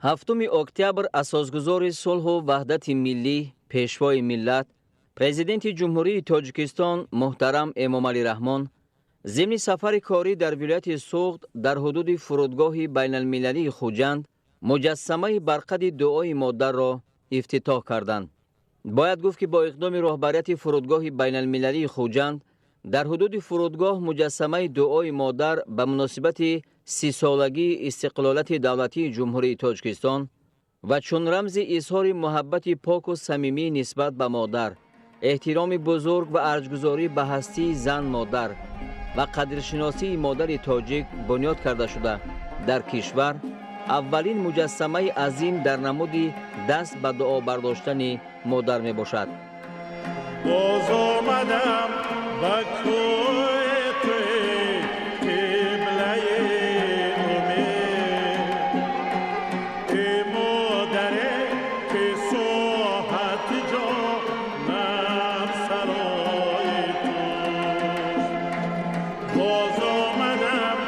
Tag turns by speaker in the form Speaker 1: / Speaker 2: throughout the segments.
Speaker 1: 7 октябр асосгузори сулҳу ваҳдати миллӣ, Пешвои миллат, Президенти Ҷумҳурии Тоҷикистон муҳтарам Эмомалӣ Раҳмон зимни сафари корӣ дар вилояти Суғд дар ҳудуди фурудгоҳи байналмилалии Хуҷанд муҷассамаи барқади дуои модарро ифтитоҳ карданд. Бояд гуфт, ки бо иқдоми роҳбарияти фурудгоҳи байналмилалии Хуҷанд дар ҳудуди фурудгоҳ муҷассамаи дуои модар ба муносибати 30-солагии истиқлолияти давлатии Ҷумҳурии Тоҷикистон ва чун рамзи изҳори муҳаббати поку самимӣ нисбат ба модар, эҳтироми бузург ва арҷгузорӣ ба ҳастии зан-модар ва қадршиносии модари тоҷик бунёд карда шуда, дар кишвар аввалин муҷассамаи азим дар намуди даст ба дуо бардоштани модар мебошад.
Speaker 2: Боз омадам ба кӯи ту, қиблаи умед, эй модаре, ки соҳати ҷонам сарои туст. Боз омадам,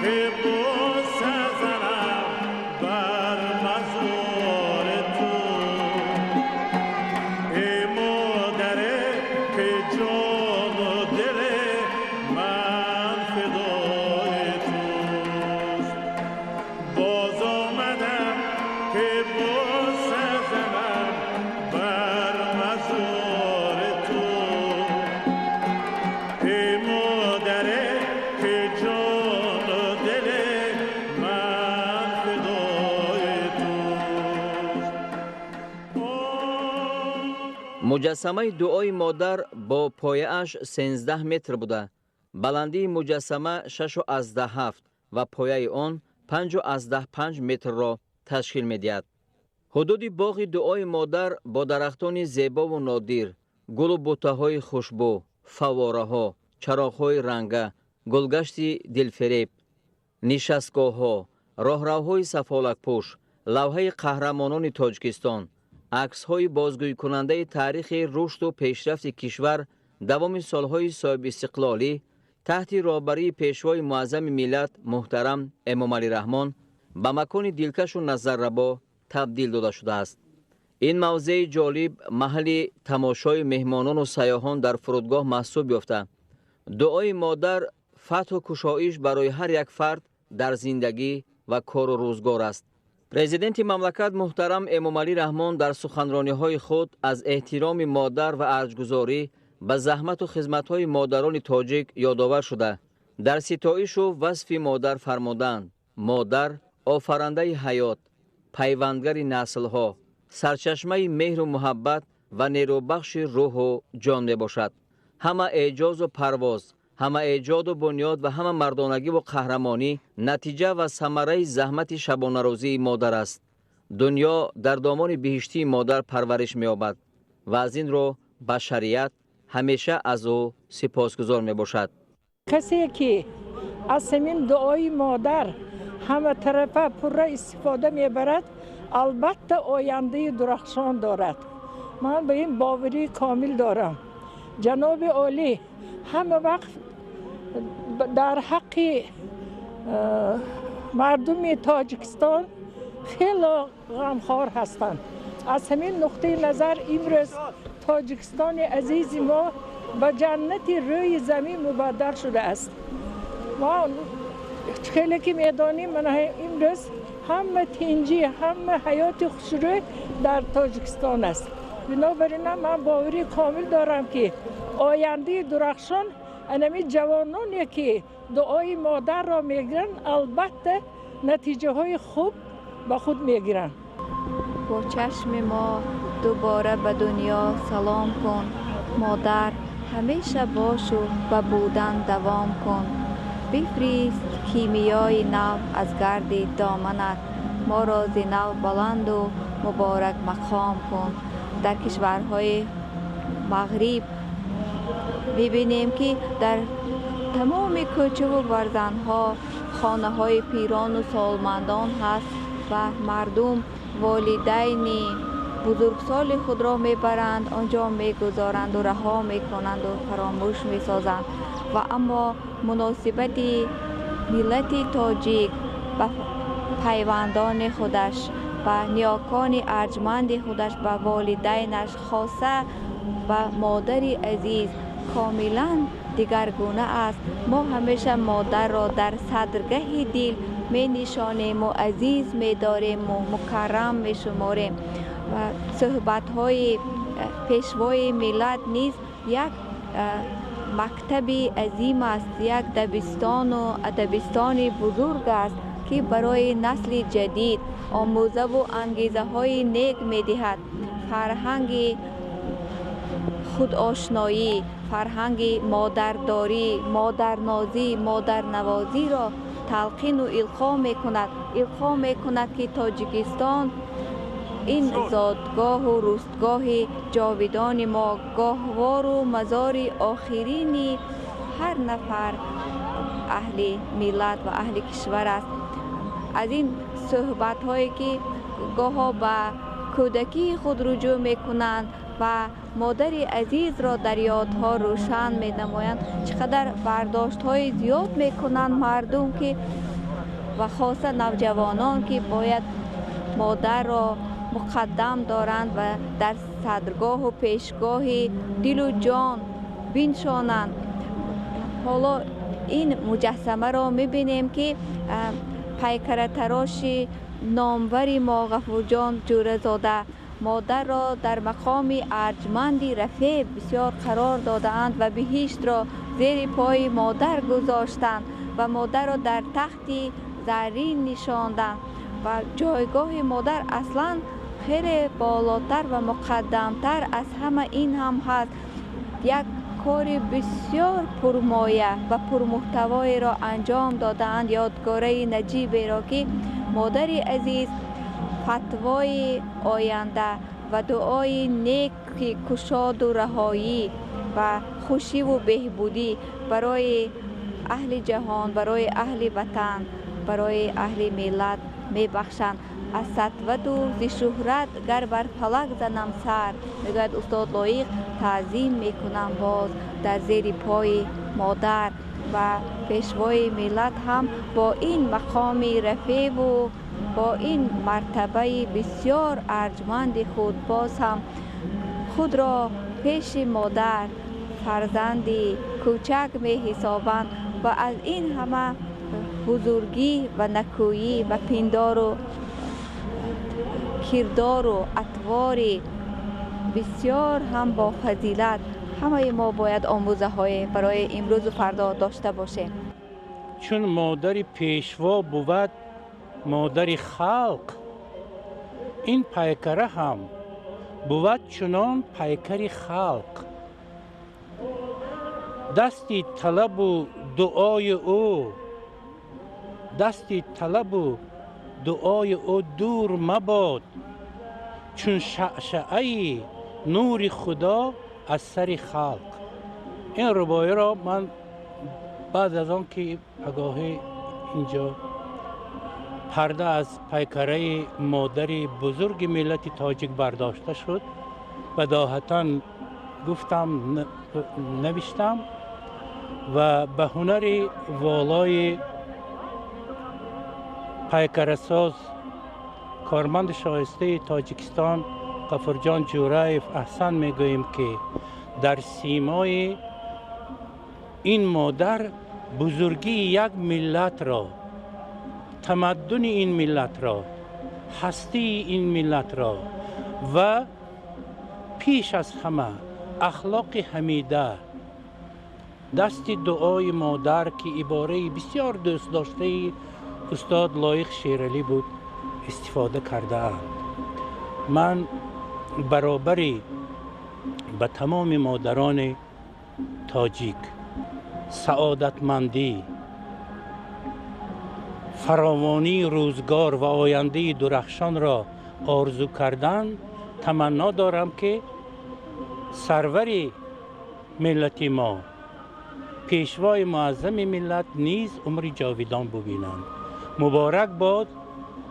Speaker 2: ки бӯса занам бар мазори ту, эй модаре, ки ҷону дили ман фидои туст. Боз омадам, ки бӯса занам бар мазори ту, эй модаре, ки ҷону дили ман фидои туст.
Speaker 1: Муҷассамаи дуои модар бо пояаш 13 метр буда, баландии муҷассама 6,7 ва пояи он 5,5 метрро ташкил медиҳад. Ҳудуди боғи дуои модар бо дарахтони зебову нодир, гулу буттаҳои хушбӯ, фаввораҳо, чароғҳои ранга, гулгашти дилфиреб, нишастгоҳҳо, роҳравҳои сафолакпӯш, лавҳаи қаҳрамонони Тоҷикистон, аксҳои бозгӯйкунандаи таърихи рушду пешрафти кишвар давоми солҳои соҳибистиқлолӣ таҳти роҳбарии Пешвои муаззами миллат муҳтарам Эмомалӣ Раҳмон ба макони дилкашу назаррабо табдил дода шудааст. Ин мавзеи ҷолиб маҳалли тамошои меҳмонону сайёҳон дар фурудгоҳ маҳсуб ёфта, дуои модар фатҳу кушоиш барои ҳар як фард дар зиндагӣ ва кору рӯзгор аст. Президенти мамлакат муҳтарам Эмомалӣ Раҳмон дар суханрониҳои худ аз эҳтироми модар ва арҷгузорӣ ба заҳмату хизматҳои модарони тоҷик ёдовар шуда, дар ситоишу васфи модар фармуданд: модар офарандаи ҳаёт, пайвандгари наслҳо, сарчашмаи меҳру муҳаббат ва нерӯбахши рӯҳу ҷон мебошад. Ҳама эъҷозу парвоз, ҳама эҷоду бунёд ва ҳама мардонагиву қаҳрамонӣ натиҷа ва самараи заҳмати шабонарӯзии модар аст. Дунё дар домони биҳиштии модар парвариш меёбад ва аз ин рӯ башарият ҳамеша аз ӯ сипосгузор мебошад.
Speaker 3: Касе ки аз ҳамин дуои модар ҳаматарафа пурра истифода мебарад, албатта, ояндаи дурахшон дорад. Ман ба ин боварии комил дорам. Ҷаноби олӣ ҳама вақт дар ҳаққи мардуми Тоҷикистон хело ғамхор ҳастанд. Аз ҳамин нуқтаи назар имрӯз Тоҷикистони азизи мо ба ҷаннати рӯи замин мубаддал шудааст. Мо хеле ки медонем, имрӯз ҳама тинҷӣ, ҳама ҳаёти хушрӯй дар Тоҷикистон аст. Бинобар ин ман боварии комил дорам, ки ояндаи дурахшон анами ҷавононе ки дуои модарро мегиранд, албатта, натиҷаҳои хуб ба худ мегиранд.
Speaker 4: Бо чашми мо дубора ба дунё салом кун, модар, ҳамеша бошу ба будан давом кун. Бифирист кимиёи нав аз гарди доманат, моро зи нав баланду муборак мақом кун. Дар кишварҳои мағриб мебинем, ки дар тамоми кӯчаву барзанҳо хонаҳои пирону солмандон ҳаст ва мардум волидайни бузургсоли худро мебаранд, он ҷо мегузоранду раҳо мекунанду фаромӯш месозанд. Ва аммо муносибати миллати тоҷик ба пайвандони худаш, Ба ниёкони арҷманди худаш, ба волидайнаш, хоса ба модари азиз комилан дигаргуна аст. Мо ҳамеша модарро дар садргаҳи дил менишонему азиз медорему мукаррам мешуморем. Ва суҳбатҳои Пешвои миллат низ як мактаби азим аст, як дабистону адабистони бузург аст, ки барои насли ҷадид омӯзаву ангезаҳои нек медиҳад. Фарҳанги худошноӣ, фарҳанги модардорӣ, модарнозӣ, модарнавозиро талқину илқо мекунад. Илқо мекунад, ки Тоҷикистон ин зодгоҳу рӯстгоҳи ҷовидони мо, гоҳвору мазори охирини ҳар нафар аҳли миллат ва аҳли кишвар аст. Аз ин суҳбатҳое, ки гоҳо ба кӯдакии худ руҷӯъ мекунанд ва модари азизро дар ёдҳо рӯшан менамоянд, чӣ қадар бардоштҳои зиёд мекунанд мардум, ки ва хоса навҷавонон, ки бояд модарро муқаддам доранд ва дар садргоҳу пешгоҳи дилу ҷон биншонанд. Ҳоло ин муҷассамаро мебинем, ки пайкаратароши номвари мо Ғафурҷон Ҷӯразода модарро дар мақоми арҷманди рафеъ бисёр қарор додаанд ва биҳиштро зери пои модар гузоштанд ва модарро дар тахти заррин нишонданд. Ва ҷойгоҳи модар аслан хеле болотар ва муқаддамтар аз ҳама ин ҳам ҳаст. Як кори бисёр пурмоя ва пурмуҳтавоеро анҷом додаанд, ёдгораи наҷиберо, ки модари азиз фатвои оянда ва дуои неки кушоду раҳоӣ ва хушиву беҳбудӣ барои аҳли ҷаҳон, барои аҳли ватан, барои аҳли миллат мебахшанд. Аз сатвату зи шӯҳрат гар бар фалак занам сар, мегӯяд устод Лоиқ, таъзим мекунам боз дар зери пои модар. Ва Пешвои миллат ҳам бо ин мақоми рафеъву бо ин мартабаи бисёр арҷманди худ боз ҳам худро пеши модар фарзанди кӯчак меҳисобанд ва аз ин ҳама бузургӣ ва накӯӣ ва пиндору кирдору атвори бисёр ҳам бофазилат ҳамаи мо бояд омӯзаҳое барои имрӯзу фардо дошта бошем.
Speaker 5: Чун модари пешво бувад модари халқ, ин пайкара ҳам бувад чунон пайкари халқ. Дасти талабу дуои ӯ, дасти талабу дуои ӯ дур мабод, чун шаъшаъаи нури Худо аз сари халқ. Ин рубоиро ман баъд аз он ки пагоҳӣ инҷо парда аз пайкараи модари бузурги миллати тоҷик бардошта шуд, бадоҳатан гуфтам, навиштам ва ба ҳунари волои пайкарасоз, корманди шоистаи Тоҷикистон Ғафурҷон Ҷӯраев аҳсан мегӯем, ки дар симои ин модар бузургии як миллатро, тамаддуни ин миллатро, ҳастии ин миллатро ва пеш аз ҳама ахлоқи ҳамида, дасти дуои модар, ки ибораи бисёр дӯстдоштаи устод Лоиқ Шералӣ буд, истифода кардаанд. Ман баробари ба тамоми модарони тоҷик саодатмандӣ, фаровонии рӯзгор ва ояндаи дурахшонро орзу кардан, таманно дорам, ки сарвари миллати мо, Пешвои муаззами миллат низ умри ҷовидон бубинанд. Муборак бод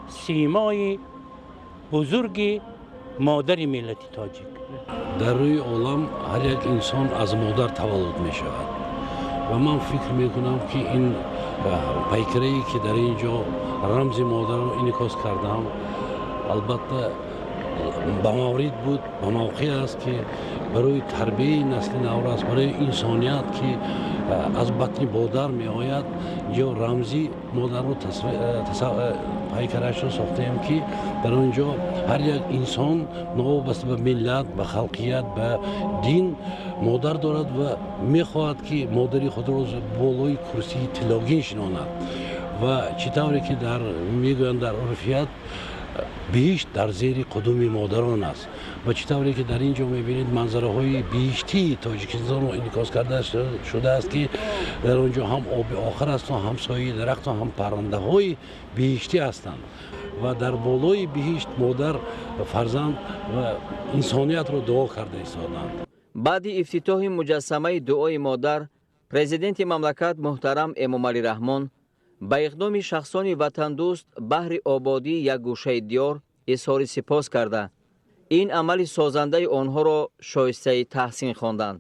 Speaker 5: симои бузурги модари миллати тоҷик.
Speaker 6: Дар рӯи олам ҳар як инсон аз модар таваллуд мешавад ва ман фикр мекунам, ки ин пайкарае, ки дар ин ҷо рамзи модарро инъикос кардам. Албатта, ба маврид буд, ба мавқеъ аст, ки барои тарбияи насли наврас, барои инсоният, ки аз батни модар меояд, ҷо рамзи модарро пайкарашро сохтаем, ки дар он ҷо ҳар як инсон, новобаста ба миллат, ба халқият, ба дин, модар дорад ва мехоҳад, ки модари худро болои курсии тиллогин шинонад. Ва чӣ тавре ки дар мегӯянд, дар урфият, биҳишт дар зери қудуми модарон аст. Ва чӣ тавре ки дар ин ҷо мебинед, манзараҳои биҳиштии Тоҷикистонро инъикос карда шудааст, ки дар он ҷо ҳам оби охир асту, ҳам сояи дарахту, ҳам паррандаҳои биҳиштӣ ҳастанд. Ва дар болои биҳишт модар, фарзанд ва инсониятро дуо карда истоданд.
Speaker 1: Баъди ифтитоҳи муҷассамаи дуои модар, Президенти мамлакат муҳтарам Эмомалӣ Раҳмон ба иқдоми шахсони ватандӯст баҳри ободии як гӯшаи диёр изҳори сипос карда, ин амали созандаи онҳоро шоистаи таҳсин хонданд.